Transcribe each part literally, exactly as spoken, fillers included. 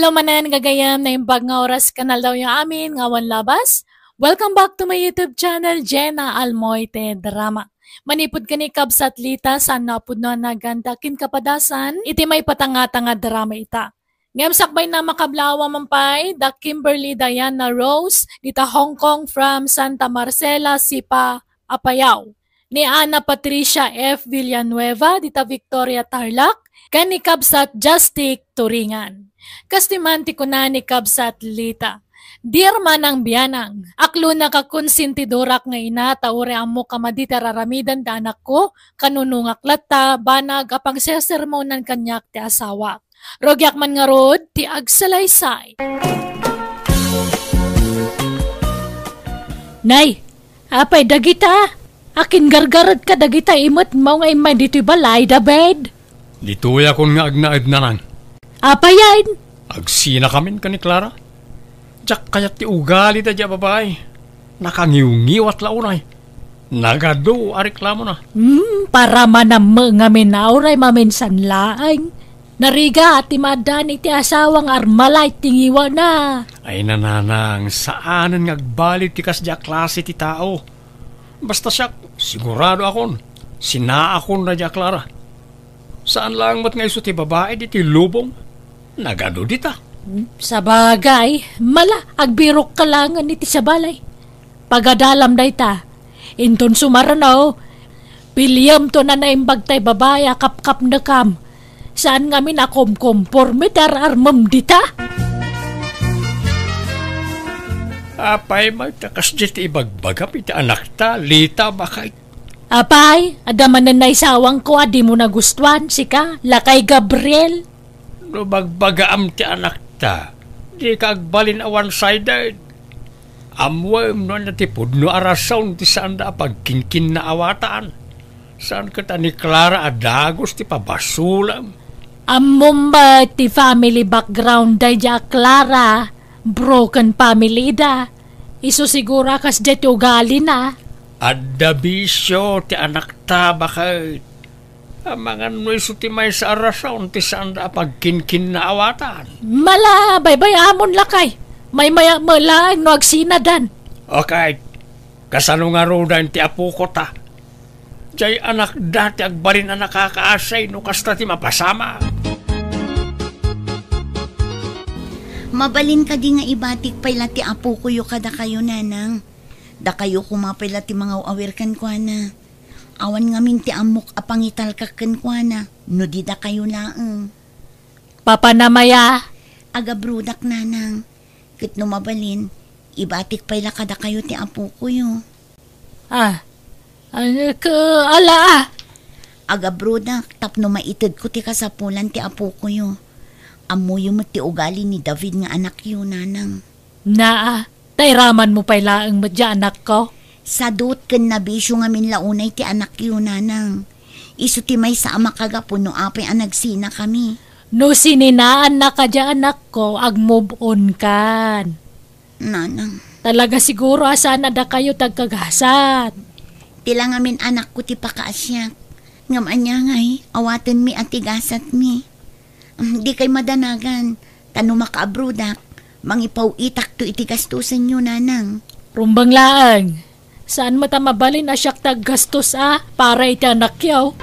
Hello manen, gagayem, naimbag nga oras kan aldawyo amin nga awan labas. Welcome back to my YouTube channel, Jenna Almoite Drama. Manipud ken ni Kabsat Lita, saan nga pudno a nagan ti akin kapadasan iti maipatangata nga drama ita. Ngem sakbay na, makablawa man pay da Kimberly Diana Rose, dita Hong Kong from Santa Marcela, Sipa, Apayao. Ni Ana Patricia F. Villanueva, dita Victoria, Tarlac, ken ni Kabsat Justic Turingan. Kastoy man ti kuna ni Kabsat Lita, "Dear manang bianang, aklonaka konsintidorak nga ina ta uray ammok a madi ti ar-aramiden da anakko, kanunongak latta, banag a pangsersermonan kaniak ti asawak. Rugiak man ngarud ti agsalaysay." Nay, apay dagita? Akin gargaredka dagita imet mo nga immay ditoy balay, David? Ditoyakon nga agnaed, nanang. Apayen? Agsinakamin ken ni Clara. Diak kayat ti ugali daydiay a babai. Nakangiwngiwat la unay. Nagadu a reklamona. Hmm, para manammo ngamin a uray maminsan laeng. Narigat ti maaddaan iti asawa nga armalay ti ngiwana. Ay, nanang, saanen nga agbalin ti kasdiay a klase ti tao. Basta siak, siguradoakon, sinaakon daydiay a Clara. Saan laeng met nga isu ti babai ditoy lubong. Nagadu dita. Sabagay, mala, agbirokka laengen iti sabali. Pagadalam dayta. Inton sumarno, piliyemto a naimbag tay babai a kapkapnekam. Saan ngamin a komkomporme ti ar-armem dita? Apay, mayta kasdi ti ibagbagam iti anakta, Lita, baket? Apay, adda manen naisawangko a dimo nagustuan, sika, lakay Gabriel? No bagbagaam ti anakta, dika agbalin a one-sided. Ammoem no ania ti pudno a rason ti saanda a pagkinkinnaawatan. Saan ket a ni Clara a dagus ti pabasolem. Ammom met ti family background daydiay a Clara. Broken family da. Isu siguro a kasdiay ti ugalina. Adda bisio ti anakta, baket. Amangan no isu ti maysa a rason ti saanda a pagkinkinnaawatan. Mala, baybay-amon lakay. Maymayat met laeng no agsinadan. Okay. Kasano ngaruden ti apoko ta? Diay anakda ti agbalin a nakakaasay no kasta ti mapasamak. Mabalin kadi nga ibatik pay la ti apokoyo kadakayo, nanang? Dakayo koma pay la ti mangaw-awir kenkuana. Awan ngamin ti ammok a pangitalkak kenkuana no di dakayo laeng. Papa na, Maya. Agabrodak, nanang. Ket no mabalin, ibatik pay la kadakayo ti apokoyo. Ah, ah, ka-, ala, ah. Agabrodak tapno maitedko ti kasapulan ti apokoyo. Ammoyo met ti ugali ni David nga anakyo, nanang. Naa, tairamanmo pay laeng met diay anakko. Sadut ken nabisio ngamin la unay ti anakyo, nanang. Isu ti maysa a makagapu no apay a nagsinakami. No sininaanna kadi anakko, ag-move on kan. Nanang. Talaga siguro a saan a dakayo ti agkagasat. Ti la ngamin anakko ti pakaasiak. Ngem ania ngay, awatenmi a ti gasatmi. Mm, dikay madanagan, ta no makaabrodak, mangipaw-itakto iti gastosenyo, nanang. Rumbeng laeng. Saan met a mabalin a siak ti aggastos a para iti anakyo.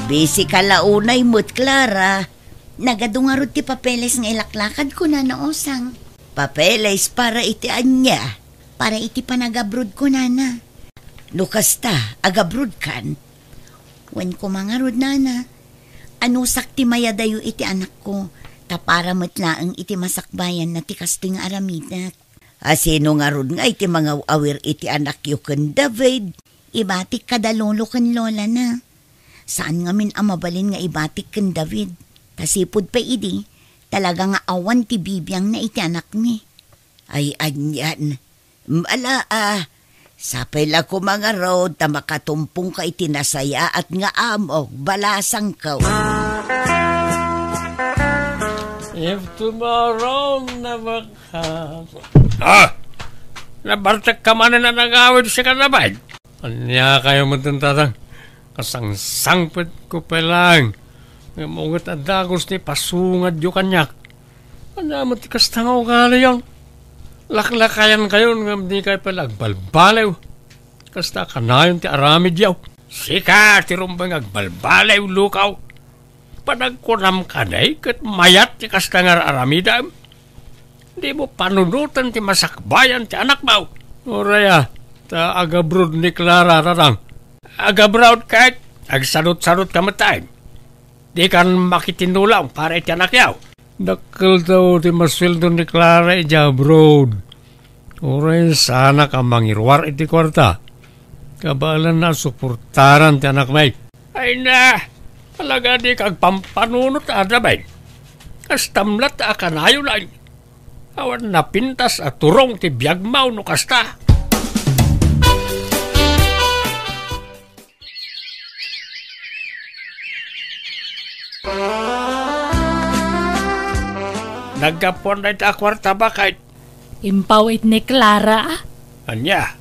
Busy ka la unay met, Clara. Nagadu ngarud ti papeles nga ilaklakadko, Nana Osang. Papeles para iti ania? Para iti panagabrodko, Nana. No kasta, agabrodkan? Wen koma ngarud, Nana. Anusak ti mayadayo iti anakko, ta para met laeng iti masakbayanna ti kastoy nga aramidek. A sino ngarud ngay ti mangaw-awir iti anakyo ken David? Ibatik kada lolo ken lolana. Saan ngamin a mabalin nga ibatik ken David, ta sipud pay idi, talaga nga awan ti bibiangna iti anakmi. Ay, anian. Mala, a. Sapay la koma ngarud ta makatumpongka iti nasayaat nga amok, balasangko. If tomorrow never comes. Ah! Nabartekka manen a nagawid, sika, David? Ania kayo met, Tatang? Kasangsangpetko pay laeng. Ngem unget a dagus ti pasungadyo kaniak. Ania met ti kasta nga ugaliyon? Laklakayankayon ngem dikay pay la agbalbaliw. Kasta kanayon ti aramidyo. Sika ti rumbeng nga agbalbaliw, Lukaw. Panagkunam kadi ket mayat ti kasta nga ar-aramidem? Dimo panunoten ti masakbayan ti anakmo. Uray a, ta agabroad ni Clara, Tatang. Agabroad ket agsadutsadutka met, tay. Dikan makitinulong para iti anakyo. Dakkelto ti masueldo ni Clara idiay abroad. Uray saanak a mangiruar iti kuarta. Kabaelanna a suportaran ti anakmi. Ay na, talaga dika agpampanunot a, David. Kastam latta a kanayon. Awan napintas a turong ti biagmo no kasta. Naggapuan dayta a kuarta, baket. Impawit ni Clara. Ania?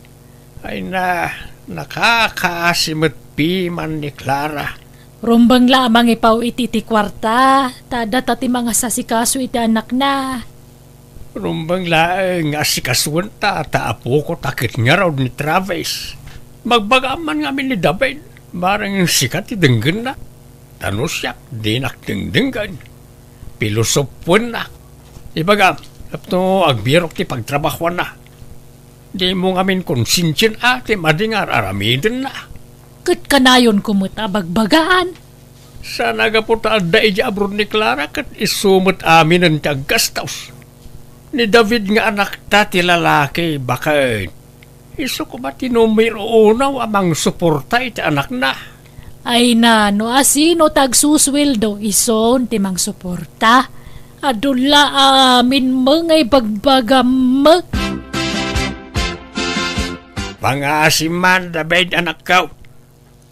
Ay na, nakakaasi met piman ni Clara. Rumbeng la a mangipawit iti kuarta, ta adda ti mangasasikaso iti anakna. Rumbeng laeng nga asikasoenta ta apoko ta ket ngarud ni Travis. Magbagam man ngamin ni David, bareng sika ti denggenna. Ta no siak, dinak dengdenggen. Pilosopoennak. Ibagam, tapno agbirok ti pagtrabahoanna. Dimo ngamin konsensian a ti madi nga ar-aramidenna. Ket kanayonko met a bagbagaan. Saan a gapu ta adda idiay abroad ni Clara ket isu met aminen ti aggastos. Ni David nga anakta ti lalaki, baket. Isu koma ti numero uno a mangsuporta iti anakna. Ay na, no asino ti agsusueldo, isun ti mangsuporta. Adu la amin met nga ibagbagam met. Pangasim man, David, anakko.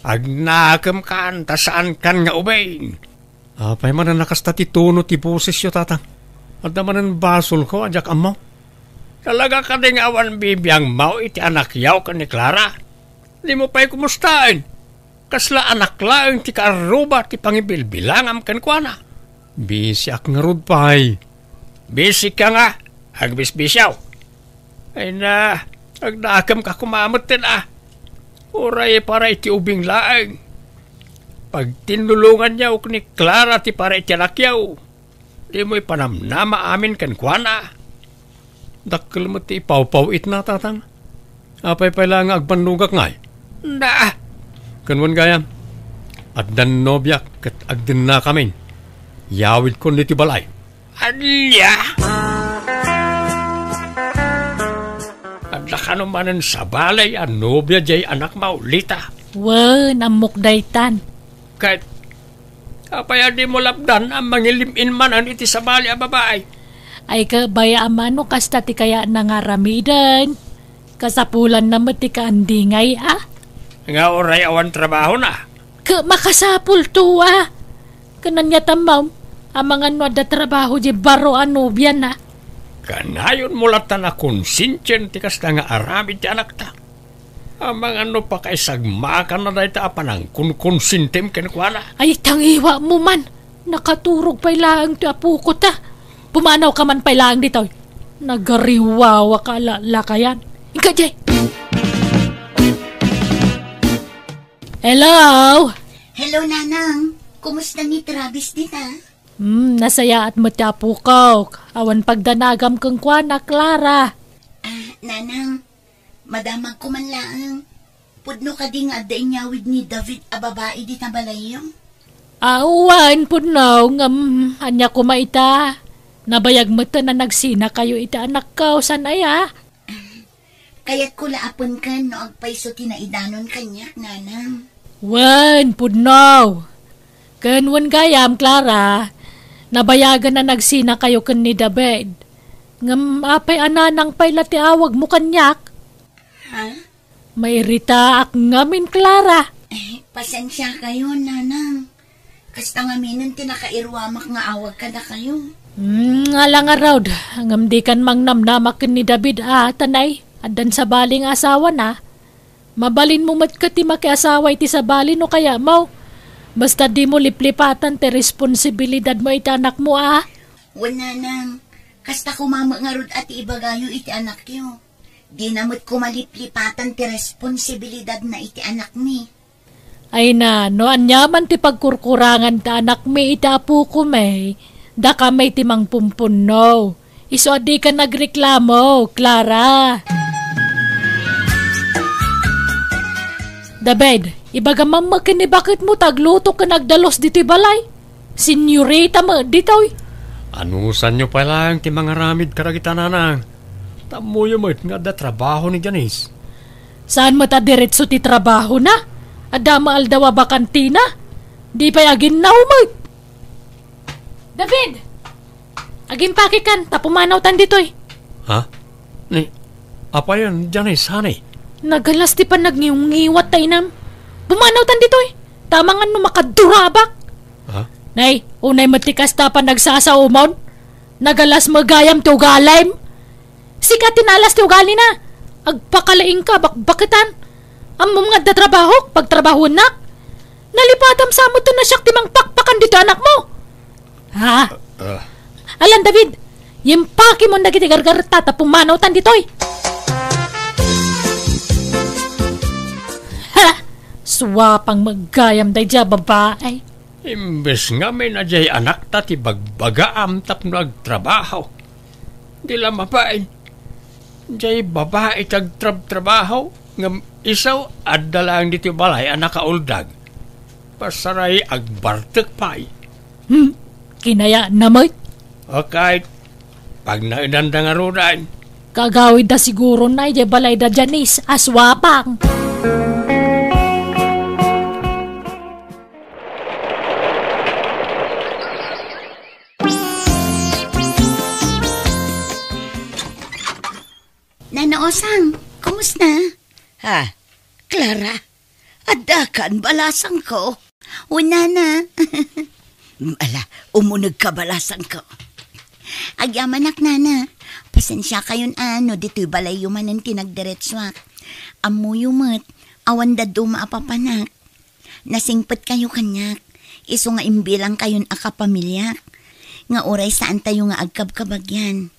Agnakemkan ta saankan nga ubing. Apay manen a kasta ti tono ti bosesyo, Tatang? Adda manen basolko a diak ammo? Talaga kadi nga awan bibiangmo iti anakyo ken ni Clara? Dimo pay kumustaen? Kasla anak laeng ti kaarruba ti pangibilbilangam kenkuana. Bisiak ngarud pay. Bisika nga, agbisbisiaw. Ay na, agnakemka koma metten a. Uray para iti ubing laeng. Pagtinnulonganyo ken ni Clara ti para iti anakyo. Dimo ipanamnama amin kenkuana. Dakkel met ti ipawpaw-itna, Tatang. Apay pay la nga agbannogak ngay? Na! Ken wen gayam, addan nobiak ket agdennakamin. Yawidkon iti balay. Ania? Adda kano manen sabali a nobia diay anakmo, Lita? Wen, ammok daytan. Ket apay a dimo lapdan a mangilim-in manen iti sabali a babai? Ay, kabaya a mano kasta ti kayatna nga aramiden. Kasapulanna met ti kaandingay a. Nga uray awan trabahona. Ket makasapulto a. Ken ania tammo, amangan no adda trabaho diay baro a nobiana. Kanayonmo latta a konsensian ti kasta nga aramid ti anakta. Amangan no pakaisagmakanna dayta a panangkonkonsentim kenkuana. Ay, tangiwamo man. Nakaturog pay laeng ti apoko ta. Pumanawka man pay laeng ditoy. Nagariwawaka a lakayan. Inka, Jay. Hello? Hello, Nanang. Kumusta ni Travis dita? Hmm, nasayaat met ti apokok. Awan pagdanagam kenkuana, Clara. Ah, Nanang, madamagko man laeng. Pudno kadi nga adda inyawid ni David a babai dita balayyo? Awan, pudno, ngem ania koma ita? Nabayag metten a nagsinakayo iti anakko, saan aya? Kayatko la a penken no agpayso ti naidanon kaniak, Nanang. Wen, pudno. Ken wen gayam, Clara, nabayagen a nagsinakayo ken ni David. Ngem apay a Nanang pay la ti awagmo kaniak? Ha? Mairitaak ngamin, Clara. Eh, pasensiakayo, Nanang. Kasta ngaminen ti nakairuamak nga awag kadakayo. Hmm, ala ngarud, ngem dikan mangnamnama ken ni David a, tanay, addan sabali nga asawana. Mabalinmo met ket ti makiasawa iti sabali no kayatmo. Basta dimo liplipatan ti responsibilidadmo iti anakmo, a? Wen, nanang, kasta koma met ngarud a ti ibagayo iti anakyo. Dina met koma liplipatan ti responsibilidadna iti anakmi. Ay na, no aniaman ti pagkurkurangan ti anakmi iti apokami, dakami ti mangpumpunno. Isu a dika nagreklamo, Clara. David, ibagam man ken ni baketmo ta agluto ken agdalus ditoy balay. Senyorita met ditoy. Anusanyo pay laeng ti mangaramid kadagita, nanang? Ta ammoyo met nga adda trabaho ni Janice. Saan met a diretso ti trabahona? Adda met aldaw a bakantina? Di pay aginnaw met. David! Agimpakekan, ta pumanawtan ditoy. Ha? Ni, apayon, Janice, honey? Nagalas ti panagngiwngiwat ta inam. Pumanawtan ditoy. Ta amangan no makadurabak. Ha? Nay, unay met ti kasta panagsasaomon. Nagalas met gayam ti ugalim. Sika ti naalas ti ugalina. Agpakalaingka, bakbaketan. Ammom nga adda trabahok, pagtrabahoennak. Nalipatam sa met no siak ti mangpakpakan ditoy anakmo. Ha? Ah. Alan, David, impakemon dagiti gargaretta ta pumanawtan ditoy. Ha! Suapang met gayam daydiay a babai. Imbes ngamin a diay anakta ti bagbagaam tapno agtrabaho. Di la mabain. Diay babai ti agtrabtrabaho, ngem isu adda laeng ditoy balay a nakauldag. Pasaray agbartek pay. Hmm, kinayatna met. Okay, pagnaedanda ngaruden. Kagawidda siguro na idiay balayda Janice a suapang. Nana Osang, kumusta? Ha, Clara, addakan balasangko? O, Nana. Ala, umunegka balasangko. Agyamanak, Nana. Pasensiakayon a no ditoy balayyo manen ti nagdiretsuak. Ammoyo met, awan dadduma a papanak. Nasingpetkayo kaniak, isu nga imbilangkayon a kapamiliak, nga uray saantayo nga agkabkabagian.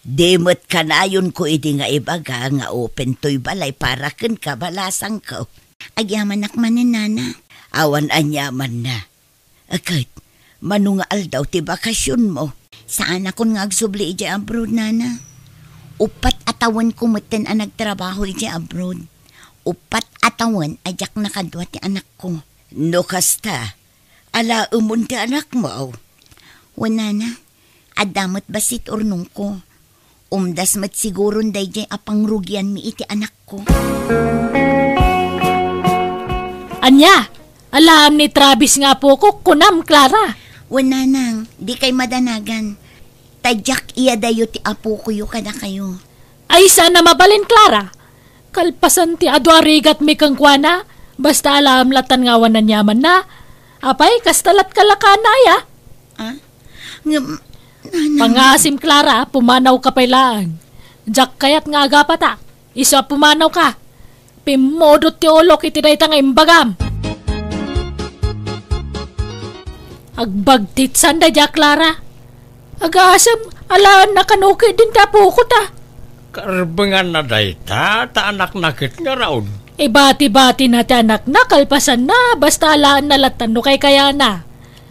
Di met kanayonko idi nga ibaga nga open toy balay para kenka, balasangko. Agyamanak manen, Nana. Awan aniamanna. Ket, mano nga aldaw ti bakasionmo? Saanakon nga agsubli idiay abroad, Nana. Uppat a tawenko metten a nagtrabaho idiay abroad. Uppat a tawen a diak nakadua ti anakko. No kasta, alaemon ti anakmo? Wen, Nana, adda met bassit urnongko. Umdas met siguron daydiay a pangrugianmi iti anakko. Ania? Alaem ni Travis nga apokok, kunam, Clara? Wen, Nanang, dikay madanagan. Ta diak iyadayo ti apokoyo kadakayo. Ay, saan a mabalin, Clara. Kalpasan ti adu a rigatmi kenkuana, basta alaem latan nga awan aniamanna. Apay, kasta lat kalakana, aya? Ah? Ngem, Nanang. Pangasim, Clara, pumanawka pay laeng. Diak kayat nga agapatak. Isu a pumanawka. Pimmudot ti ulok iti dayta nga imbagam. Agbagtitsan daydiay a Clara. Agasem, alaenna kano ketdin ti apokota. Karbenganna dayta, ta anakna ket ngarud. Ibati-batina ti anakna, kalpasanna, basta alaenna lattan no kaykayana.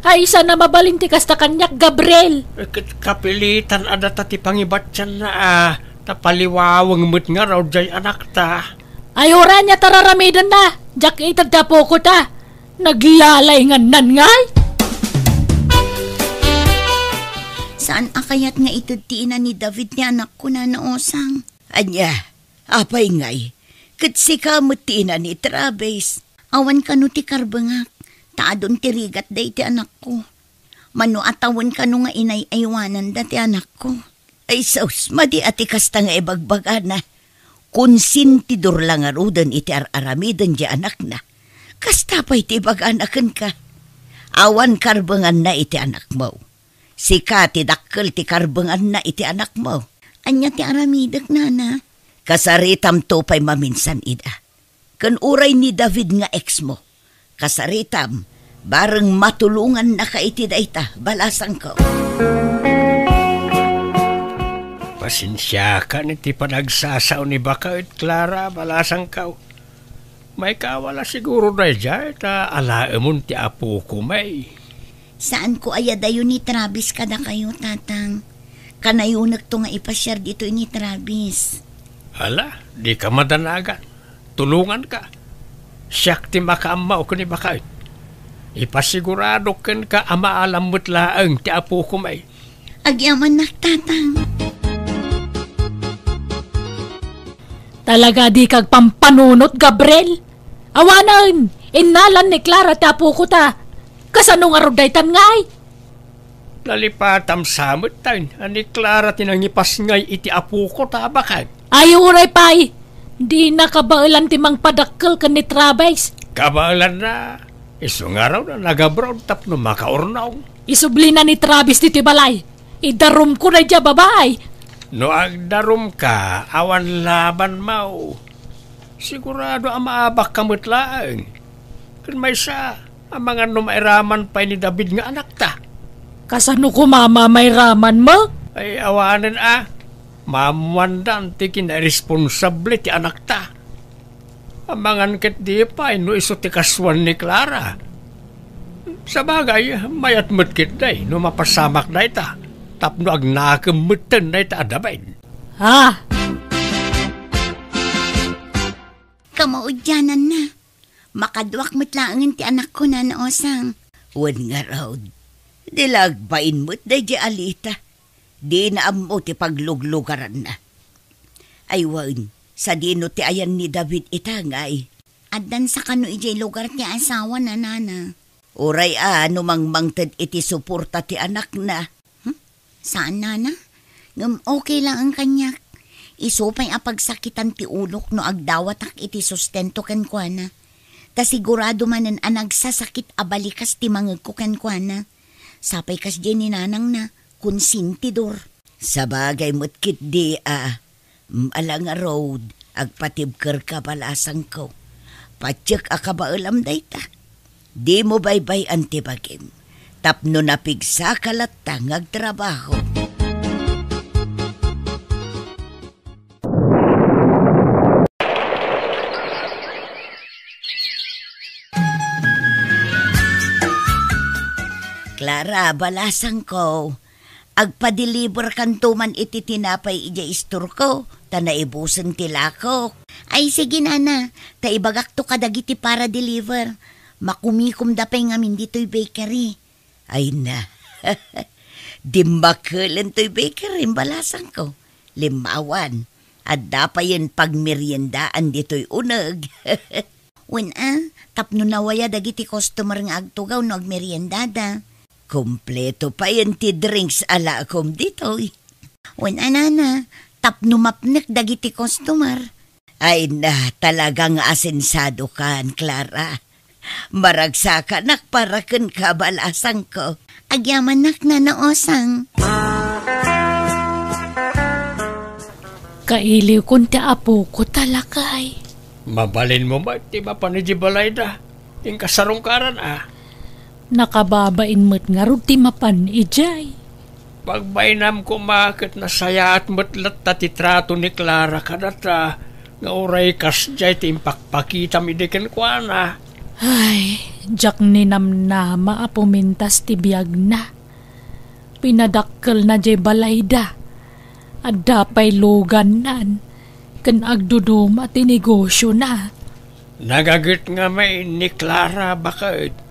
Ay, saan a mabalin ti kasta kaniak, Gabriel. Ket kapilitan a data ti pangibatianna, a, ta paliwaweng met ngarud diay anakta. Ay, uray ania ta raramidenna, diak ited ti apokota. Naglalaingannan ngay. Saan a kayat nga ited ti ina ni David ti anakko, Nana Osang? Ania, apay ngay? Ket sika met ti ina ni Travis. Awan kano ti karbengak, ta adun ti rigat daydi anakko. Mano a tawen kano nga inay-aywananda ti anakko. Ay sus, madi a ti kasta nga ibagbagana. Konsentidor la ngaruden iti ar-aramiden diay anakna. Kasta pay ti ibagana kenka. Awan karbenganna iti anakmo. Sika ti dakkel ti karbenganna iti anakmo. Ania ti aramidek, Nana? Kasaritamto pay maminsan ida. Ken uray ni David nga exmo, kasaritam, Bareng matulongannaka iti dayta, balasangko. Pasensiakan iti panagsasao ni baket, Clara, balasangko. Maikawala siguro daydiay ta alaemon ti apoko, may. Saanko a yadayo ni Travis kadakayo, Tatang. Kanayonekto nga ipasiar ditoy ni Travis. Ala, dika madanagan. Tulonganka. Siak ti makaammo ken ni baket. Ipasigurado kenka a maalam met laeng ti apoko, may. Agyamannak, Tatang. Talaga dika agpampanunot, Gabriel. Awanen, innalan ni Clara ti apoko ta. Kasano ngarud daytan ngay? Nalipatam sa met ta ni Clara ti nangipasngay iti apoko ta, baket. Ay, uray pay. Dina kabaelan ti mangpadakkel ken ni Travis. Kabaelanna. Isu ngarud a nag-abroad tapno makaurnong. Isublina ni Travis ditoy balay. Idarumko daydiay a babai. No agdarumka, awan labanmo. Sigurado a maabakka met laeng. Ken maysa, amangan no mairaman pay ni David nga anakta. Kasano koma a mairamanmo? Ay, awanen a. Maammoandan ti kinairesponsable ti anakta. Amangan ketdi pay no isu ti kasuan ni Clara. Sabagay, mayat met ketdi no mapasamak dayta, tapno agnakem metten dayta a David. Ha? Kamaudiananna, makaduak met laengen ti anakko, Nana Osang. Wen ngarud, di la agbain met daydiay a Lita. Dina ammo ti pagluglugaranna. Ay wen, sadino ti ayan ni David ita ngay? Addan sa kano idiay lugar ti asawana, Nana. Uray a no mangmangted iti suporta ti anakna. Hmm? Saan, Nana? Ngem okay laeng kaniak. Isu pay a pagsakitan ti ulok no agdawatak iti sustento kenkuana. Ta sigurado manen a nagsasakit a balikas ti mangegko kenkuana. Sapay kasdiay ni nanangna, konsentidor. Sabagay met ketdi a, mm, ala ngarud, agpatibkerka, balasangko. Patiek a kabaelam dayta. Dimo baybay-an ti bagim, tapno napigsaka latta nga agtrabaho. Clara, balasangko, agpa-deliver kanto man iti tinapay idiay istorko, ta naibusen ti lakok. Ay, sige, Nana, ta ibagakto kadagiti para deliver. Makumikomda pay ngamin ditoy bakery. Ay na, dimmakelen toy bakery, balasangko. Limmawan, adda payen pagmeriendaan ditoy uneg. Wen a, tapno nawaya dagiti customer nga agtugaw no agmeriendada. Kompleto payen ti drinks a lakom ditoy. Wen a, Nana, tapno mapnek dagiti customer. Ay na, talaga nga asensadokan, Clara. Maragsakanak para kenka, balasangko. Agyamannak, Nana Osang. Kailiwkon ti apoko ta, lakay. Mabalinmo met ti mapan idiay balayda. Inka sarungkaran a. Nakababain met ngarud ti mapan idiay. Pagbainam koma ket nasayaat met latta ti trato ni Clara kadata nga uray kasdiay ti impakpakitam idi kenkuana. Ay, diak ninamnama a pumintas ti biagna. Pinadakkelna diay balayda. Adda pay lugannan ken agduduma ti negosiona. Nagaget ngamin ni Clara baket.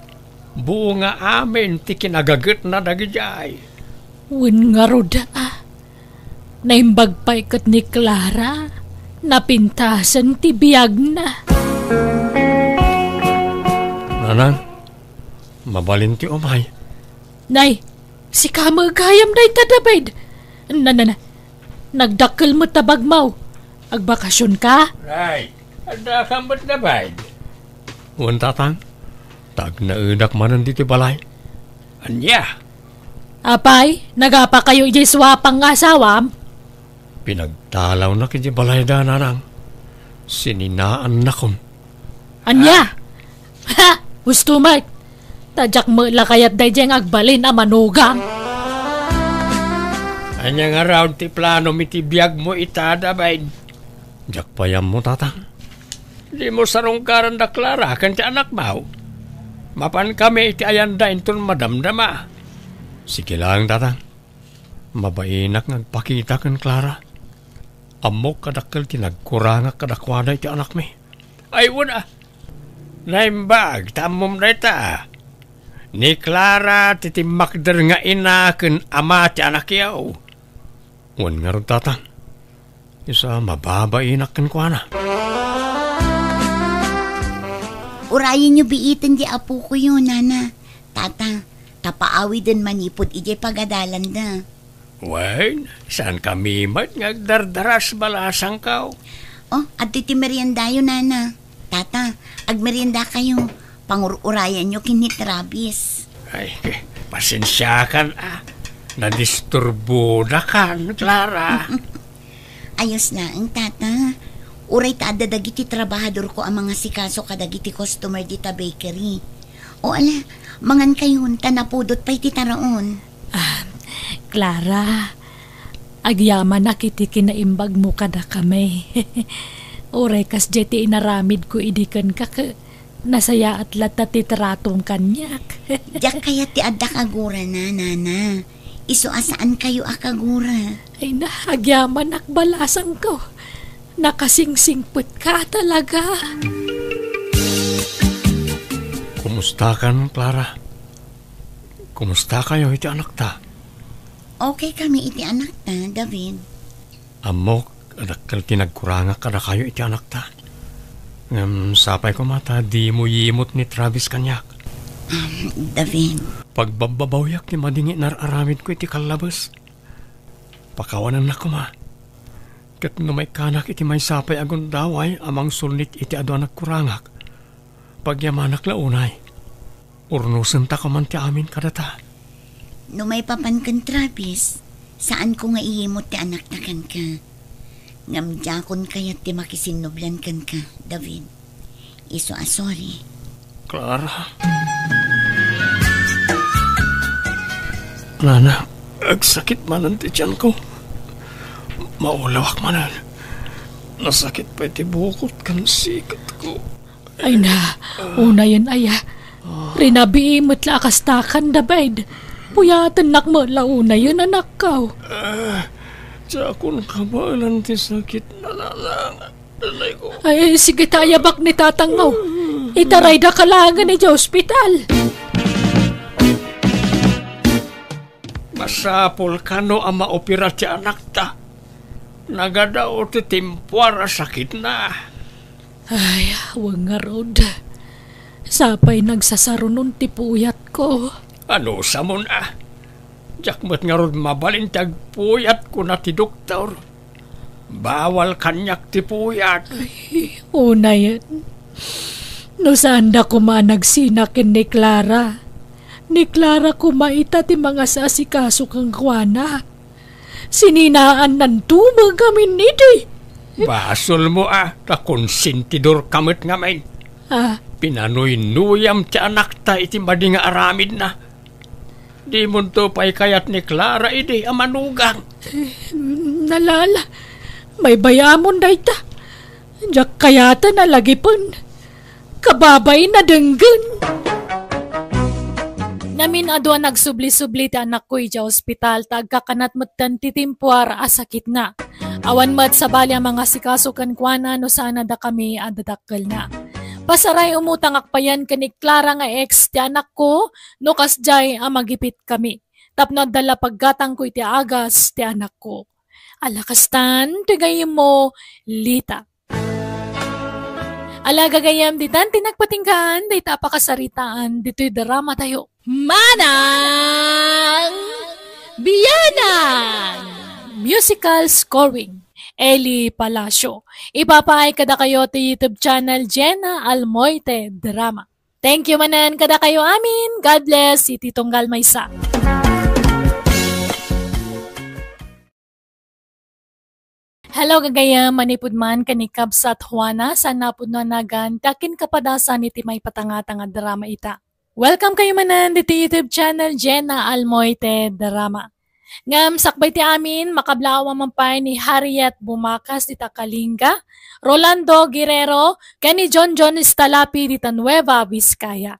Buo nga amin ti kinagagetna dagidiay. Wen ngarud a, naimbag pay ket ni Clara, napintasen ti biagna. Nanang, mabalin ti umay. Nay, sika met gayam dayta, David. Na, na, na. Nagdakkel met ta bagmo. Agbakasionka? Nay, adda ka met, David? Wen, Tatang. Ta agnaedak manen ditoy balay. Ania? Apay, nagapakayo idiay suapang nga asawam? Pinagtalawnak idiay balayda, Nanang. Sininaannakon. Ania? Ah. Ha! Husto met. Ta diak met la kayat daydiay nga agbalin a manugang. Ania ngarud ti planom iti biagmo ita, David? Diak pay ammo, Tatang. Dimo sarungkaran da Clara ken ti anakmo. Mapankami iti ayanda inton madamdama. Sige laeng, Tatang. Mabainak nga agpakita ken Clara. Ammok a dakkel ti nagkurangak kadakuada iti anakmi. Ay, wen a. Naimbag ta ammom dayta. Ni Clara ti timmakder nga ina ken ama ti anakyo. Wen ngarud, Tatang. Isu a mababainak kenkuana. Urayenyo biiten ti apokoyo, Nana, Tata, ta paawiden manipud idiay pagadalanda. Wen, saankami met nga agdardaras, balasangko. Oh, adtoy ti meriendayo, Nana. Tata, agmeriendakayo. Pangur-urayanyo ken ni Travis. Ay, pasensiakan a. Nadisturbodakan, Clara. Ayos laeng, Tata. Uray ta adda dagiti trabahadorko a mangasikaso kadagiti customer dita bakery. O ala, mangankayon ta napudot pay ti taraon. Ah, Clara, agyamanak iti kinaimbagmo kadakami. Uray kasdiay ti inaramidko idi kenka, ke-, nasayaat latta ti tratom kaniak. Diak kayat ti adda kagurana, Nana. Isu a saankayo a kagura. Ay na, agyamanak, balasangko. Nakasingsingpetka talaga. Kumustakan, Clara? Kumustakayo iti anakta? Okay kami iti anakta, David. Ammok a dakkel ti nagkurangak kadakayo iti anakta. Ngem sapay koma ta dimo yimot ni Travis kaniak. Um, David. Pagbabbabawiak ti madi nga inar-aramidko iti kallabes. Pakawanennak koma. Ket no maikkanak iti maysa pay a gundaway a mangsulnit iti adu a nagkurangak, pagyamanak la unay. Urnosenta koman ti amin kadata. No maipapan ken Travis, saanko nga iyimot ti anakta kenka. Ngem diakon kayat ti makisinnublan kenka, David. Isu a sorry. Clara. Nana, agsakit manen ti tianko. Maulawak manen. Nasakit pay ti bukot ken siketko. Ay na, unayen aya. Rinabii met la a kastakan, David. Puyatennak met la unayen, anakko. Ah, diakon kabaelan ti sakit, Nana. Ay, sige ta, ayabak ni tatangmo. Itaraydaka laengen idiay ospital. Masapul kano a maopera ti anakta. Nagadaw ti timpuar a sakitna. Ay, wen ngarud. Sapay nagsasarunon ti puyatko. Ano, samon a? Diak met ngarud mabalin ti agpuyat, kuna ti doktor. Bawal kaniak ti puyat. Ay, unayen. No saanda koma a nagsina ken ni Clara, ni Clara koma ita ti mangasasikaso kenkuana. Sininaannanto met ngamin idi. Basolmo a, ta konsentidorka met ngamin. Ah. Pinanuynuyam ti anakta iti madi nga aramidna. Dimonto pay kayat ni Clara idi a manugang. Eh, nalala, maybayamon dayta. Diak kayaten a lagipen. Kababain a denggen. Ngamin adu a nagsubli-subli ti anakko idiay ospital ta agkakanat metten ti timpuar a sakitna. Awan met sabali a mangasikaso kenkuana no saan a dakami a dadakkelna. Pasaray, umutangak payen ken ni Clara nga ex ti anakko no kasdiay a magipitkami tapno adda la paggatangko iti agas ti anakko. Ala kastan ti gayyemmo, Lita. Ala gagayyem, ditan ti nagpatinggaan dayta a pakasaritaan ditoy dramatayo. Manang Bianang! Musical scoring, Eli Palacio. Ipapaay kadakayo ti YouTube channel Jenna Almoite Drama. Thank you manen kadakayo amin. God bless, iti tunggal maysa. Hello, gagayyem, manipud man ken ni Kabsat Juana, saan a pudno a nagan ti akin kapadasan iti maipatangatang a drama ita. Welcome kayo manen ditoy YouTube channel, Jenna Almoite Drama. Ngem sakbay ti amin, makablaaw man pay ni Harriet Bumakas dita Kalinga, Rolando Guerrero, ken ni John John Istalapi dita Nueva Vizcaya.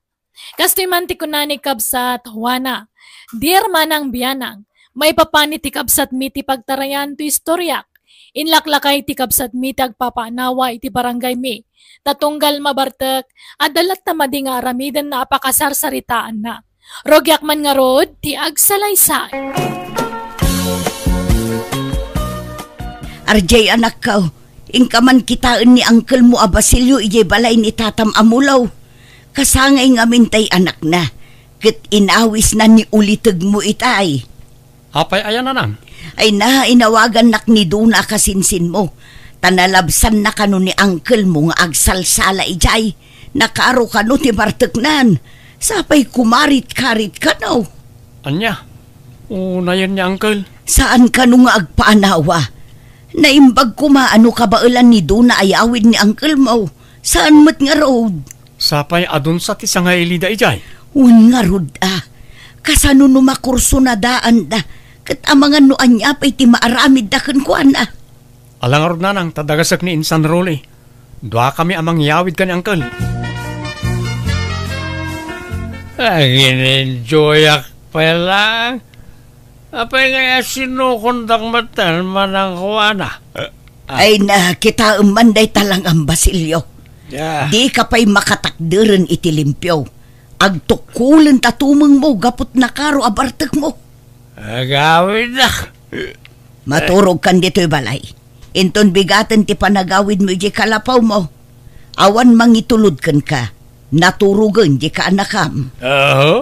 Kastoy man ti kuna ni Kabsat Juana, "Dear Manang Bianang, maipapan iti kabsatmi ti pagtarayan ti istoriak. Inlaklakay ti kabsatmi ti agpapanawa iti barangaymi. Ta tunggal mabartek, adda latta madi nga aramidenna a pakasarsaritaanna. Rugiak man ngarud ti agsalaysay." Arjay, anakko, inka man kitaen ni angkelmo a Basilio idiay balay ni tatam a Mulo. Kasangay ngamin tay anakna, ket inawisna ni ulitegmo itay. Apay aya, nanang? Ay na, inawagannak ni Duna a kasinsinmo, ta nalabsanna kano ni angkelmo nga agsalsala idiay. Nakaro kano ti barteknan, sapay kumarit-karit kano. Ania? Unayen ni angkel? Saan kano nga agpaanawa? Naimbag koma a no kabaelan ni Duna a yawid ni angkelmo, saan met ngarud? Sapay adunsa ti sangailida idiay? Wen ngarud a. Kasano no makursunadaanda? Ket amangan no ania pay ti maaramidda kenkuana? Ala ngarud, nanang, ta dagasek ni Insan Rolly. Duakami a mangyawid ken ni angkel. Agin-enjoyak pay lang. Apay ngay a sinukondak met ten, Manang Juana? Ay na, kitaem man dayta lang, Am Basilio. Ya. Dika pay makatakderen iti limpio. Agtukkolen ta tumengmo gapu ta nakaro a bartekmo. Agawidnak. Maturogkan ditoy balay. Inton bigaten ti panagawidmo idiay kalapawmo, awan mangitulod kenka. Naturogen diay kaanakam. Oho,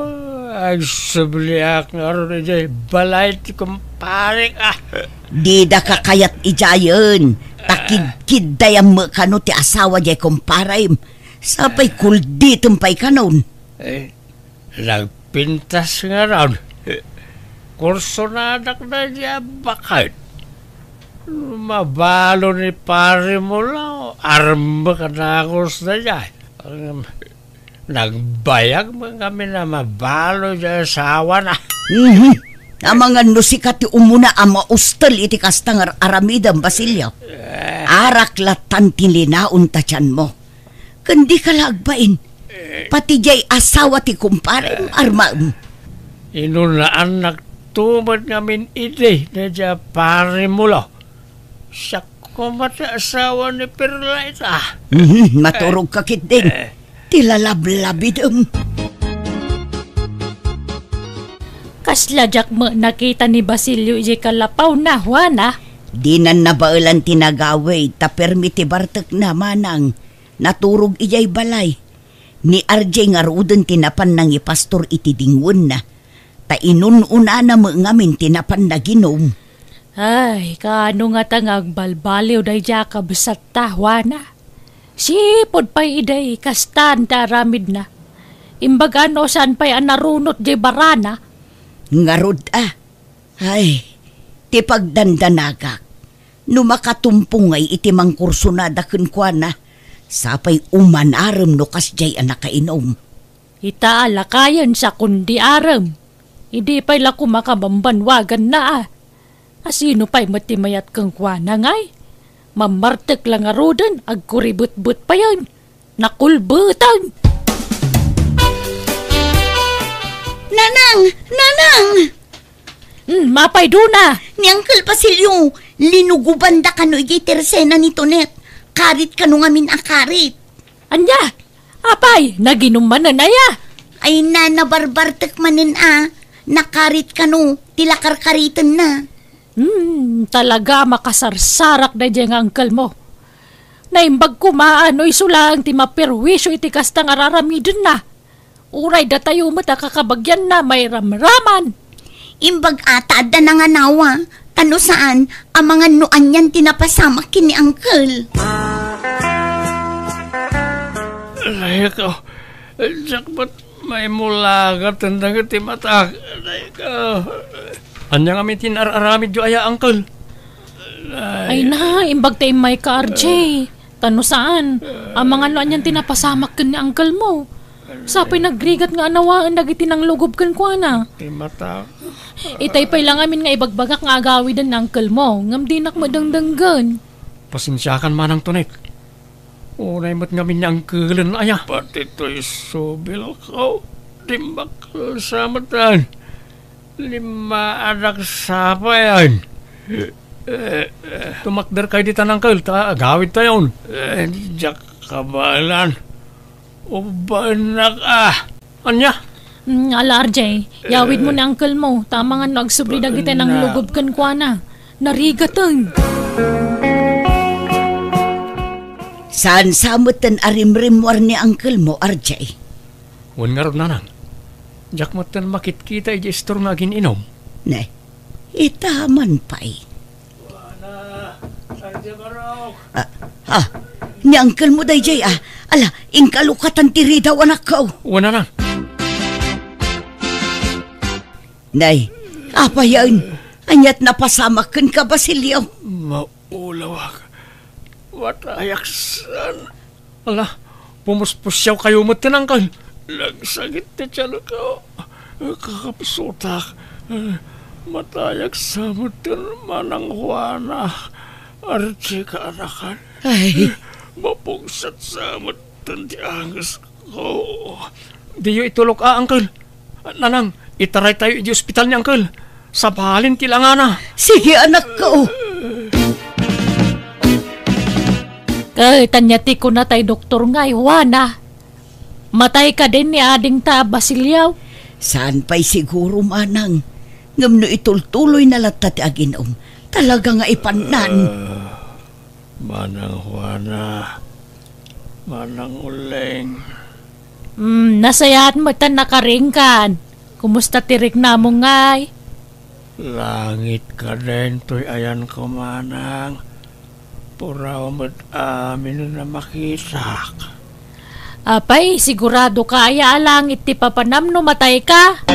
agsubliak ngarud idiay balay ti kumparek, a. Didaka kayat idiayen, ta kidkiddayam met kano ti asawa diay kumparem. Sapay kulditem pay kanon. Eh, nagpintas ngarud. Kursonadak daydiay a baket. Mabalo ni Pari Mulo, armek a dagus daydiay. Nagbayag met ngamin a mabalo diay asawana. Mhm. Amangan no sika ti umuna a maustel iti kasta nga ar-aramidem, Basilio. Eh. Arak lattan ti linaon ta tianmo. Ken dika la agbain. Pati diay asawa ti kumparem, armaem. Inunaannak to met ngamin idi daydiay a Pari Mulo. Siak koma ti asawa ni Perla ita. Mhm, maturogka ketdin. Eh. Ti lalablabidem. Kasla diak met nakita ni Basilio idiay kalapawna, Juana. Dinan nabaelan ti nagawid, ta permi ti bartekna, manang. Naturog idiay balay. Ni Arjay ngaruden ti napan nangipastor iti dingwenna, ta inun-unana met ngamin ti napan naginum. Ay, kaano ngata nga agbalbaliw daydiay a kabsatta, Juana? Sipud pay idi kastan ti aramidna. Imbag no saan pay a narunot diay barana. Ngarud a, Ay, ti pagdandanagak, no makatumpong ngay iti mangkursunada kenkuana, sapay umanarem no kasdiay a nakainum. Ita a lakayen sa kundi arem. Idi pay la koma kabambanwaganna a. A sino pay met ti mayat kenkuana ngay? Mammartek la ngaruden, agkuribetbet payen. Nakulbetang! Nanang! Nanang! Hmm, mapay, Duna! Ni Uncle Basilio, linugobanda kano idiay tersena ni Tonet. Karit kano ngamin a karit. Ania? Apay, naginum manen aya? Ay na, nabarbartek manen a. Nakarit kano, ti lakarkaritenna. Hmm, talaga a makasarsarak daydiay nga uncle mo. Naimbag koma no isu laeng ti maperwisyo iti kasta nga ar-aramidenna. Uray datayo met a kakabagianna mairamraman. Imbag a ta adda nanganawa, ta no saan, amangan no anian ti napasamak ken ni uncle. Ay, ko, diak met maimulagat dagiti matak. Ay, ko. Ania ngamin ti ar-aramidyo aya, uncle? Ay na, imbag ta immayka, R J. Ta no saan, amangan no anian ti napasamak ken ni uncle mo. Sapay nagrigat nga anawaen dagiti nanglugub kenkuana. Ti mata. Itay pay la ngamin nga ibagbagak nga agawiden ni uncle mo, ngem dinak madengdenggen. Pasensiakan manang Tonet. Unay met ngamin ni uncle-en aya. Pati toy subil ko, dimbakkel sa metten. Limmaadak sapayan. Tumakder kay ditan, uncle, ta agawid tayon. Eh, diak kabaelan. Ubaennak a. Ania? Mm, ala, R J, yawid mo ni uncle mo, ta amangan no agsubli dagiti nanglugub kenkuana. Narigaten. Saan sa metten a rimrimmuar ni uncle mo, R J? Wen ngarud, nanang. Diak metten makitkita iti istor nga agin-inom. Ne, ita man pay. Ah, ah, ni uncle mo daydiay, ah. Ala, inka lukatan ti ridaw, anakko. Wen, nanang. Nay, apayen, aniat napasamak kenka, Basilio? Maulawak. Matayak san. Ala, pumuspusiaw kayo met ti nangkal. Nagsakit ti tiyan ko. Kakapsutak. Matayak sa met ti manang Juana. Arti kaanakan. Ay. Mapungset sa met ti anges ko. Diyo itulok a, uncle. Nanang, itaraytayo iti ospital ni uncle. Sabalin ti langana. Sige, anakko. Ket ania ti kuna tay doktor nga, Juana? Matay kadin ni adingta a Basilio? Saan pay siguro, manang. Ngem no itultuloyna latta ti aginom, talaga nga ipannan. Ah, Manang Juana, Manang Uling. Mm, nasayaat met ta nakaringkan. Kumusta ti riknamo ngay? Langit kadin toy ayanko, manang. Puraw met amin a makitak. Apay, sigurado ka aya a langit ti papanam no matay ka?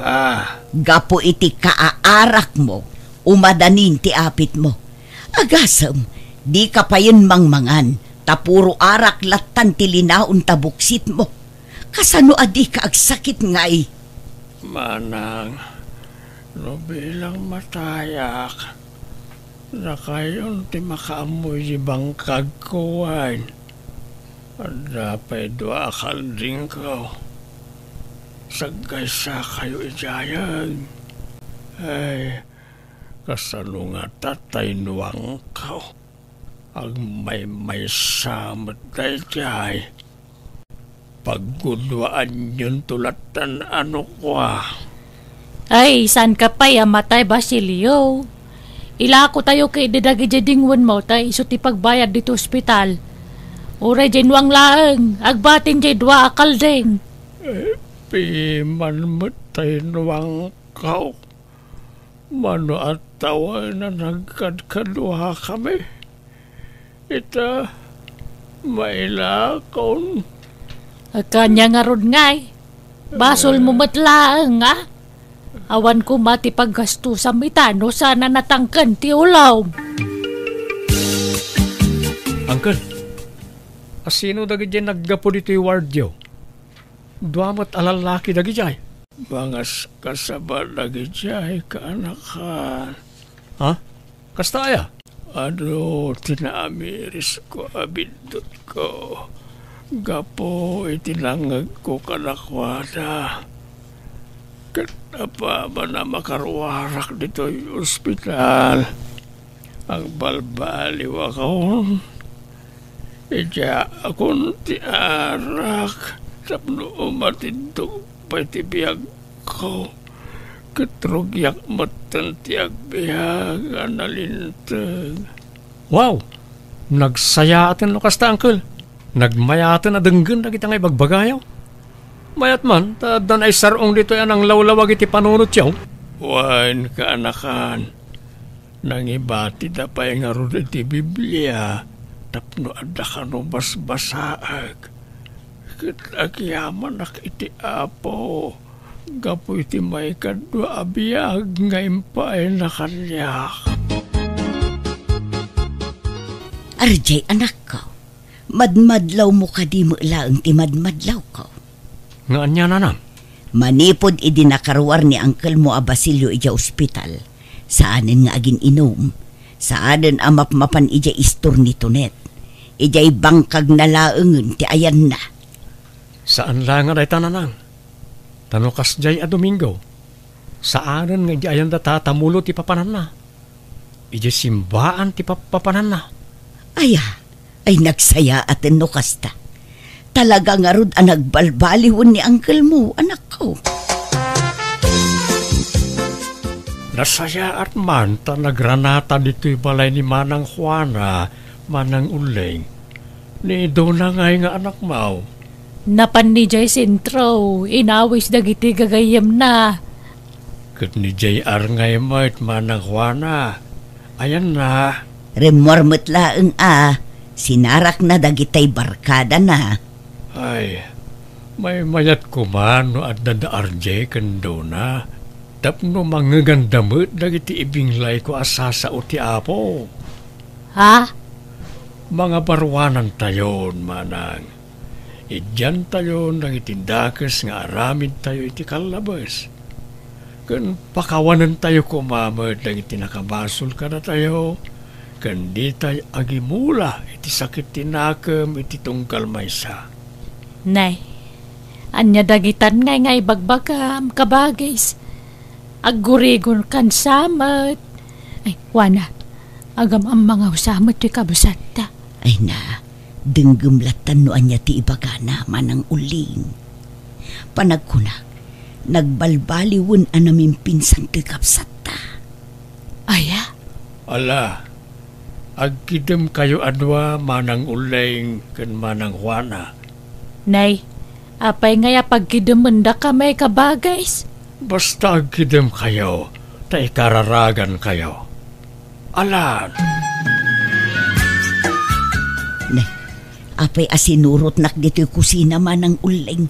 Ha? Gapu iti kaaarakmo, umadanin ti apitmo. Agasem, dika payen mangmangan, ta puro arak lattan ti linaon ta buksitmo. Kasano a dika agsakit ngay? Manang, no bilang matayak, dakayon ti makaammoy ti bangkagko wen. Adda pay dua a kaldingko. Saggaysakayo idiayen. Ay, kasano ngata tay nuangko? Agmaymaysa met daydiay. Pagguduaanyonto lattan a nukua. Ay, saan ka pay a matay, Basilio? Ilakotayo ketdi dagidiay dingwenmo ta isu ti pagbayad ditoy ospital. Uray diay nuang laeng, agbatin diay dua a kalding. Eh, piman met tay nuangko. Mano a tawen a nagkadkaduakami? Ita, mailakon. Kanian ngarud ngay? Basolmo met laeng, a? Awan koma ti paggastusam ita no saan a natangken ti ulom. Uncle, asino dagidiay naggapu ditoy wardyo? Dua met a lallaki dagidiay. Mangaskasaba dagidiay kaanakan. Ha? Kasta aya? Adu ti naamirisko a biddutko gapu iti nangngegko kadakuada. Ket apaman a makaruarak ditoy ospital, agbalbaliwakon. Idiaakon ti arak tapno umatidto pay ti biagko, ket rugiak metten ti agbiag a nalinteg. Wow! Nagsayaaten no kasta, uncle. Nagmayaten a denggen dagiti nga ibagbagayo. Mayat man, ta adda naisar-ong ditoy a nanglawlawag iti panunotyo. Wen, kaanakan, nangibatida pay ngarud iti Biblia tapno adda kano basbasaek. Ket agyamanak iti Apo gapu iti maikadua a biag nga impaayna kaniak. Arjay, anakko, madmadlawmo kadi met laeng ti madmadlawko? Nga ania, nanang? Manipud idi nakaruar ni angkelmo a Basilio idiay ospital, saanen nga agin-inum, saanen a mapmapan idiay istor ni Tonet. Idiay bangkagna laengen ti ayanna. Saan la nga dayta, nanang. Ta no kasdiay a Domingo, saanen nga idiay ayanda tatamulo ti papananna. Idiay simbaan ti pappapananna. Aya, ay nagsayaaten no kasta. Talaga ngarud a nagbalbaliwen ni angkelmo, anakko. Nasayaat man ta nagranata ditoy balay ni Manang Juana, Manang Uling. Ni Dona ngay nga anakmo? Napan ni jay sentro, inawis dagiti gagayyemna. Ket ni jay arnay met, Manang Juana. Ayanna? Rimmuar met laeng a, sinarakna dagitay barkadana. Ay, maymayat koma no adda da R J ken Dona, tapno mangngeganda met dagiti ibinglayko a sasao ti Apo. Ha? Mangabaruanantayon, manang. Idiantayon dagiti dakes nga aramidtayo iti kallabes. Ken pakawanentayo koma met dagiti nakabasol kadatayo, ken ditay agimula iti sakit ti nakem iti tunggal maysa. Nay, ania dagitan ngay nga ibagbagam, kabagis? Aggurigonkan sa met. Ay, Juana, agam-ammang sa met ti kabsatta. Ay na, denggem lattan no ania ti ibagana, Manang Uling. Panagkunak, nagbalbaliwen a namimpinsan ti kabsatta. Aya? Ala, agkidemkayo a dua, Manang Uling ken Manang Juana. Nay, apay ngay a pagkidemendakami, kabagis? Basta agkidemkayo, ta ikararagankayo. Alan. Ne, apay a sinurotnak ditoy kusina, Manang Uling?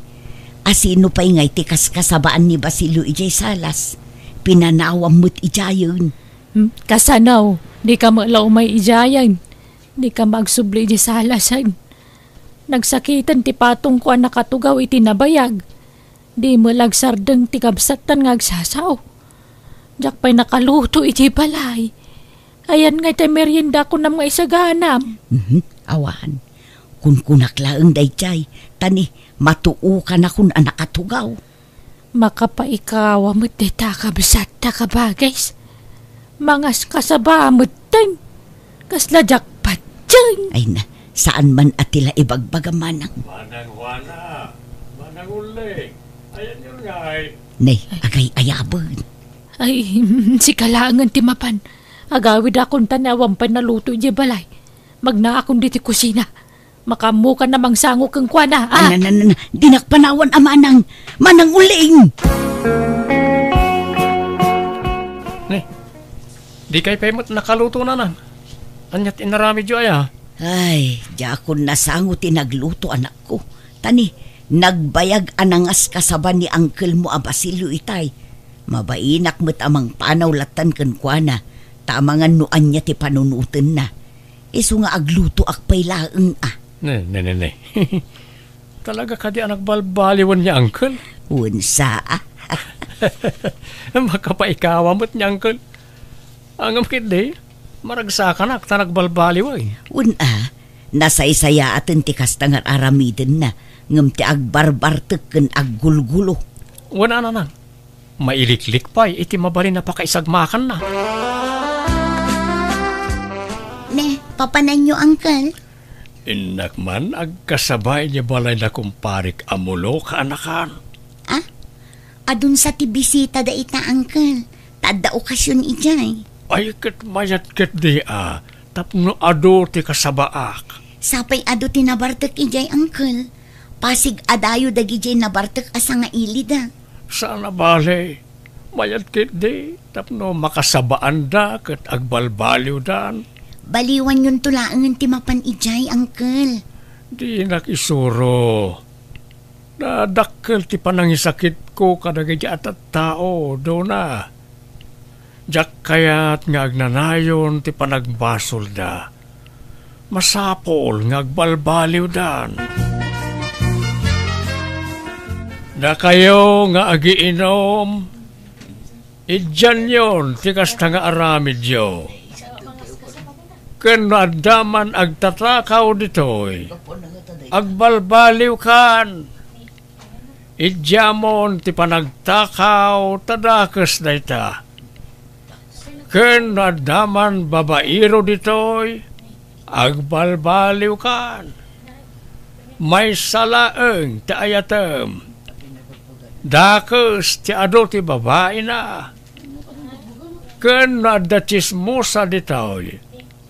Asino pay ngay ti kaskasabaan ni Basilio idiay salas? Pinanawam met idiayen. Hmm, kasano? Dika met la umay idiayen. Dika met agsubli idiay salasen. Nagsakiten ti patongko a nakatugaw iti nabayag. Di met la agsardeng ti kabsattan nga agsasao. Diak pay nakaluto iti balay. Ayan ngay ti merienda kunam nga isaganam. Mhm, awan. Kunkunak laeng daydiay, ta ni matuokanakon a nakatugaw. Makapaikawa met dayta a kabsatta, kabagis. Mangaskasaba metten. Kasla diak patien. Ay na, saan man a ti la ibagbaga, manang. Manang Juana, Manang Uling, ayanyo ngay. Ne, agay-ayaben. Ay, sika laengen ti mapan. Agawidakon ta ni awan pay naluto idiay balay. Magnaakon ditoy kusina. Makaammokan a mangsango kenkuana, a. Na, na, na, na. Dinak panawan a manang, Manang Uling! Ne, dikay pay met nakaluto, nanang. Ania ti inaramidyo aya? Ay, diakon nasango ti nagluto, anakko. Ta ni, nagbayag a nangaskasaba ni angkelmo a Basilio itay. Mabainak met a mangpanaw lattan kenkuana, ta amangan no ania ti panunotenna. Isu nga aglutoak pay laeng a. Ne, ne, ne, ne. Talaga kadi a nagbalbaliwen ni Uncle? Wen sa a. Makapaikawa met ni Uncle. Ngem ketdi, maragsakanak ta nagbalbaliwen. Wen a, nasaysayaaten ti kasta nga ar-aramidenna, ngem ti agbarbartek ken aggulgulo. Wen a, nanang. Mailiklik pay iti mabalin a pakaisagmakanna. Ne, papananyo, Uncle? Innak man agkasaba idiay balay da kumparik a Mulo, kaanakan. Ah? Adun sa ti bisita dayta, Uncle. Ta adda okasion idiay. Ay, ket mayat ketdi a, tapno adu ti kasabaak. Sapay adu ti nabartek idiay, Uncle. Pasig a dayo dagidiay nabartek a sangailida. Saan a bale, mayat ketdi tapno makasabaanda ket agbalbaliwdan. Baliwanyonto laengen ti mapan idiay, Uncle. Dinak isuro. Nadakkel ti panangisakitko kadagiti a tattao, Dona. Diak kayat nga agnanayon ti panagbasolda. Masapul nga agbalbaliwdan. Dakayo nga agiinum, idianyon ti kasta nga aramidyo. Ken no adda man agtatakaw ditoy, agbalbaliwkan. Idiamon ti panagtakaw ta dakes dayta. Ken no adda man babaero ditoy, agbalbaliwkan. Maysa laeng ti ayatem. Dakes ti adu ti babaina. Ken no adda tsismosa ditoy,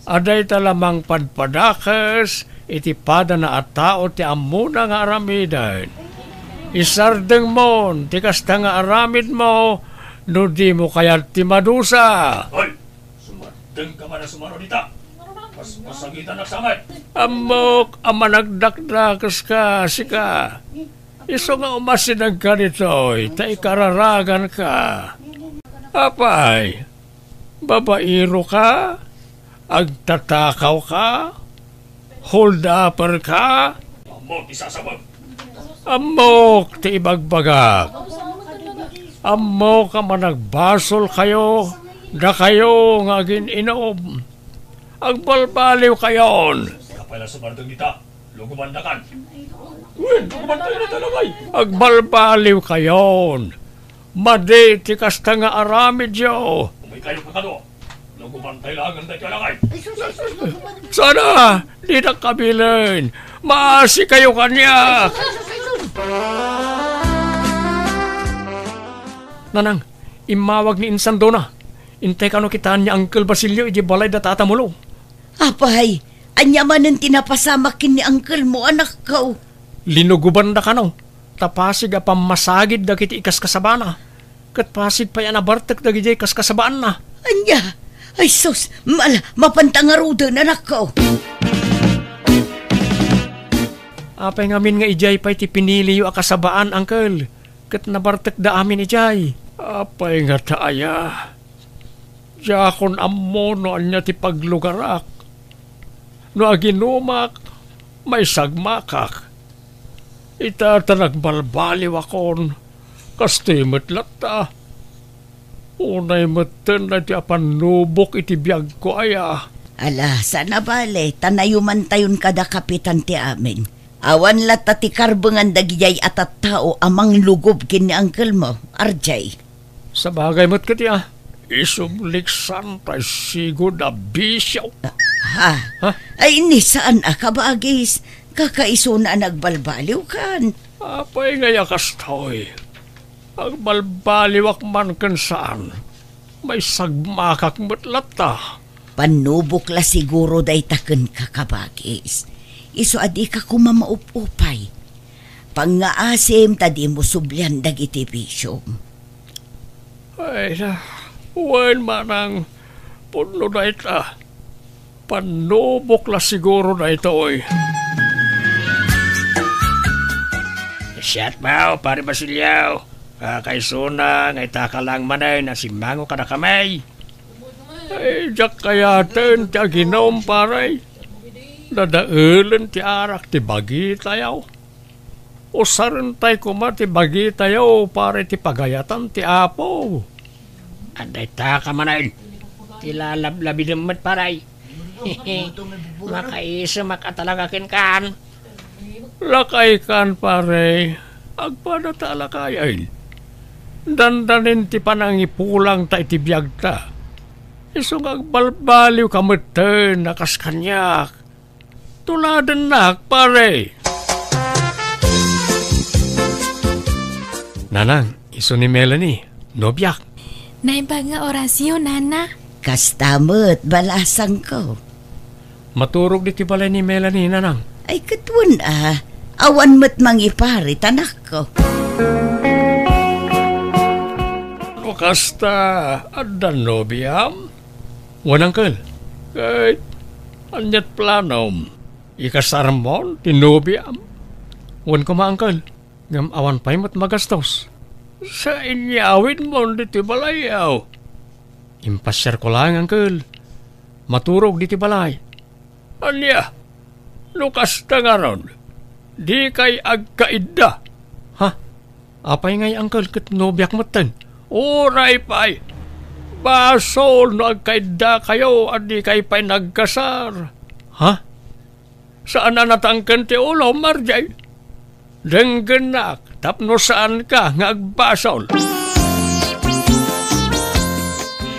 a dayta la mangpadpadakes iti padana a tao ti ammona nga aramiden. Isardengmon ti kasta nga aramidmo no dimo kayat ti madusa. Hoy! Sumardeng ka man a sumaro dita! Pas-, pasagitan ak sa met! Ammok a managdakdakeska, sika. Isu nga umasidegka ditoy, ta ikararaganka. Apay, babaero ka? Agtatakaw ka? Hold-upper ka? Ammok ti sasabak. Ammok ti ibagbagak. Ammok a managbasol kayo, dakayo nga agin-inom. Agbalbaliw kayon. Kapay la sumardeng dita. Lugubandakan. Wen, lugubantayo na talakay. Agbalbaliw kayon. Madi ti kasta nga aramidyo. Umay kayo kakado. Lugubantayo la aganda ti alakay. Sana, di na kabilen. Maasi kayo kaniak. Nanang, immawag ni Insandona. Intay kano kitaan ni Uncle Basilio iti balay da Tata Mulo. Apay, ania manen ti napasamak ken ni uncle mo, anakko? Linugobanda kano, ta pasig a pammasagid dagiti ikaskasabana, ket pasig pay a nabartek dagidiay kaskasabaanna. Ania? Ay sus, mala, mapanta ngaruden, anakko. Apay ngamin nga idiay pay ti piniliyo a kasabaan, uncle, ket nabartekda amin idiay? Apay ngata aya? Diakon ammo no ania ti paglugarak. No aginumak, maisagmakak. Ita ta nagbalbaliwakon, kastoy met latta. Unay metten daytoy a pannubok iti biagko aya. Ala, saan a bale, ta nayumantayon kada kapitan ti amin. Awan latta ti karbengan dagidiay a tattao a manglugob ken ni uncle mo, R J. Sabagay met ketdi a, isubliksan tay sigud a bisio. Ha? Ha? Ay, ni saan a kabagis, kakaisuna a nagbalbaliwkan. Apay ngay a kastoy? Agbalbaliwak man ken saan, maisagmakak met latta. Pannubok la siguro dayta ken kakabagis. Isu a dika koma maup-upay. Pangngaasim ta dimo sublian dagiti bisiom. Ay, na, wen manang pudno dayta. Pannubok la siguro daytoy. Siak pay, Pare Basilio. Kakaisuna nga itaka lang manen a simmango kadakami. Ay, diak kayaten ti aginum, pare. Dadaelen ti arak ti bagitayo. Usarentay koma ti bagitayo para iti pagayatan ti Apo. Adda itaka manen ti lalablabidem met, pare. Makaisemak a talaga kenkan. Lakaykan, pare. Agpada ta alakayen. Dandanin ti panangipulangta iti biagta. Isu nga agbalbaliwka metten a kas kaniak. Tuladennak, pare. Nanang, isu ni Melanie, nobiak. Naimbag nga orasyo, nana. Kasta met, balasangko. Maturog ditoy balay ni Melanie, nanang. Ay, ket wen a, awan met mangiparit, anakko. No kasta, adda nobiam? Wen, uncle. Ket aniat planom? Ikasarmon ti nobiam? Wen koma, uncle. Ngem awan pay met magastos. Sa inyawidmon ditoy balayyo. Impasiarko laeng, uncle. Maturog ditoy balay. Ania? No kasta ngarud, dikay agkaidda. Ha? Apay ngay, Uncle, ket nobiak metten? Uray pay! Basol no agkaiddakayo a dikay pay nagkasar. Ha? Saan a natangken ti ulom, R J? Denggennak tapno saanka nga agbasol.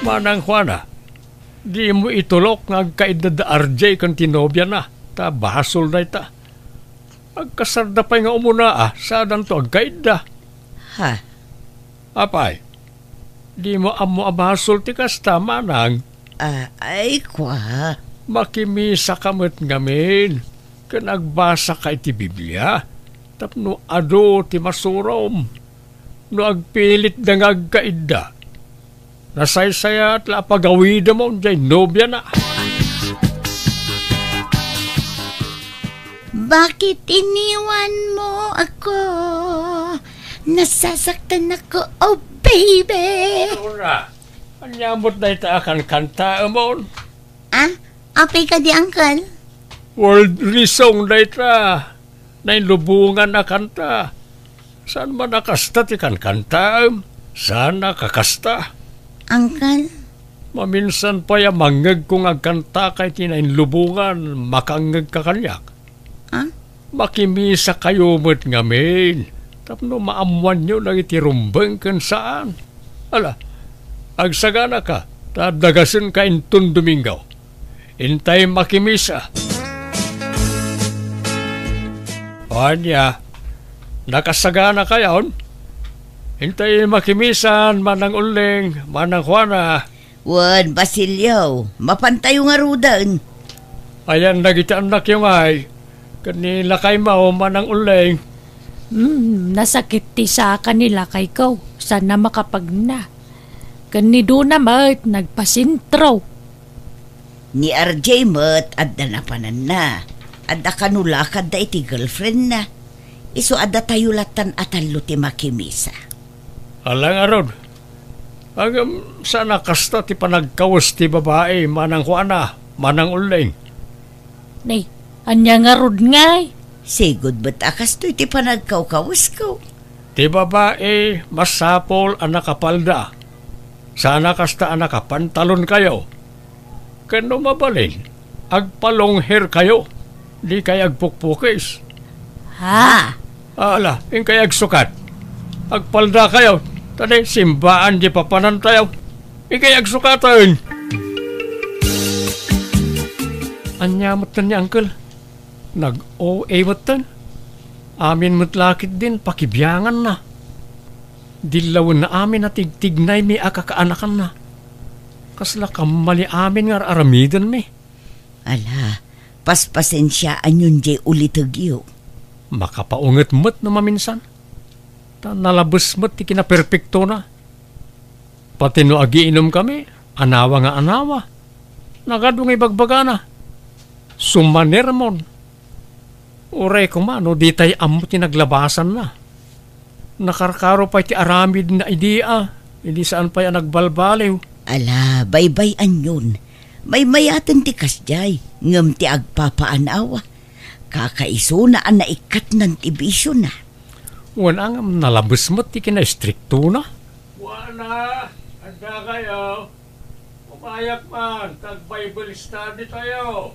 Manang Juana, dimo itulok nga agkaidda da R J ken ti nobiana, ta basol dayta. Agkasarda pay nga umuna a, sadanto agkaidda. Ha? Apay, dimo ammo a basol ti kasta, manang? Ah, ay, kua. Makimisaka met ngamin, ken agbasaka iti Biblia, tapno adu ti masurom. No agpilitda nga agkaidda, nasaysayat la a pagawidem jay nobiana. Bakit iniwan mo ako? Nasasaktan ako, oh baby! Ania met dayta a kankantaemon? Ah, apay kadi, Uncle? Worldly song dayta. Nainlubongan a kanta. Saan man a kasta ti kankantaem? Saan a kakasta? Uncle? Maminsan pay a mangngegko nga agkantaka iti nainlubongan, makangngegka kaniak. Ah? Makimisakayo met ngamin, tapno maammoanyo dagiti rumbeng ken saan. Ala, agsaganaka, ta dagasenka inton Domingo. Intay makimisa. O ania, nakasaganakayon? Intay makimisan, Manang Ulleng, Manang Juana. Wen, Basilio, mapantayo ngaruden. Ayan dagiti annakyo ngay, ken ni lakaymo, Manang Ulleng. Hmm, nasakit ti saka ni lakayko, saan a makapagna. Ken ni Dona met nagpasentro. Ni R J met adda napananna. Adda kano lakadda iti girlfriendna. Isu a datayo lattan a tallo ti makimisa. Ala ngarud. Ngem saan a kasta ti panagkawes ti babai, Manang Juana, Manang Ulleng. Nay, ania ngarud ngay? Sigud met a kastoy ti panagkawkawesko. Ti babai, masapul a nakapalda. Saan a kasta a nakapantalonkayo. Ken no mabalin, agpa-long hairkayo. Dikay agpukpukis. Ha? Ala, inkay agsukat. Agpaldakayo, ta di simbaan di papanantayo. Inkay agsukaten. Ania metten ni Uncle? Nag-O A metten. Amin met la ketdin pakibianganna. Dillawenna amin a tigtignaymi a kakaanakanna. Kasla kammali amin nga ar-aramidenmi. Ala, paspasensiaanyon jay ulitegyo. Makapaunget met no maminsan. Ta nalabes met ti kinaperpektona. Pati no agiinomkami, anawa nga anawa. Nagadu nga ibagbagana. Sumanermon. Uray koma no ditay ammo ti naglabasanna. Nakarkaro pay ti aramidna idi a, idi saan pay a nagbalbaliw. Ala, baybay-anyon. Maymayaten ti kasdiay, ngem ti agpapaanawa, kakaisuna a naikkatnan ti bisiona. Wen, ngem nalabes met ti kinaistriktona. Wana, addakayo. Umayak man, tag-Bible study tayo.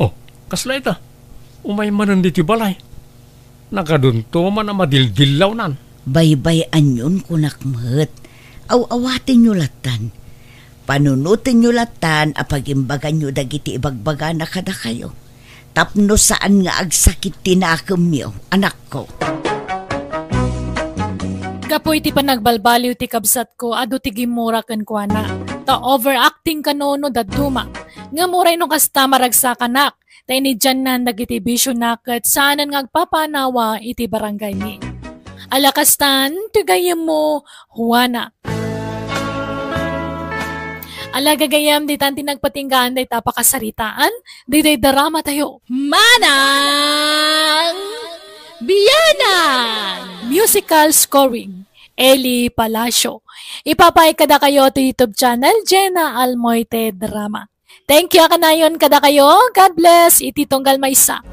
Oh, kasla ita? Umay manen ditoy balay. Nagadunto man a madildillawnan. Baybay-anyon kunak met. Aw-awatenyo lattan. Panunotenyo lattan a pagimbaganyo dagiti ibagbagana kadakayo. Tapno saan nga agsakit ti nakemyo, anakko. Gapu iti panagbalbaliw ti kabsatko, adu ti gimmura kenkuana. Ta overacting kano no dadduma. Ngem uray no kasta, maragsakanak. Ta inidiannan dagiti bisiona ket saanen nga agpapaanawa iti barangaymi. Ala kastan ti gayyemmo, Juana. Ala gagayyem, ditan ti nagpatinggaan dayta a pakasaritaan, daytoy drama tayo. Manang Bianang! Musical scoring, Eli Palacio. Ipapaay kadakayo ti YouTube channel, Jenna Almoite Drama. Thank you a kanayon kadakayo. God bless iti tunggal maysa.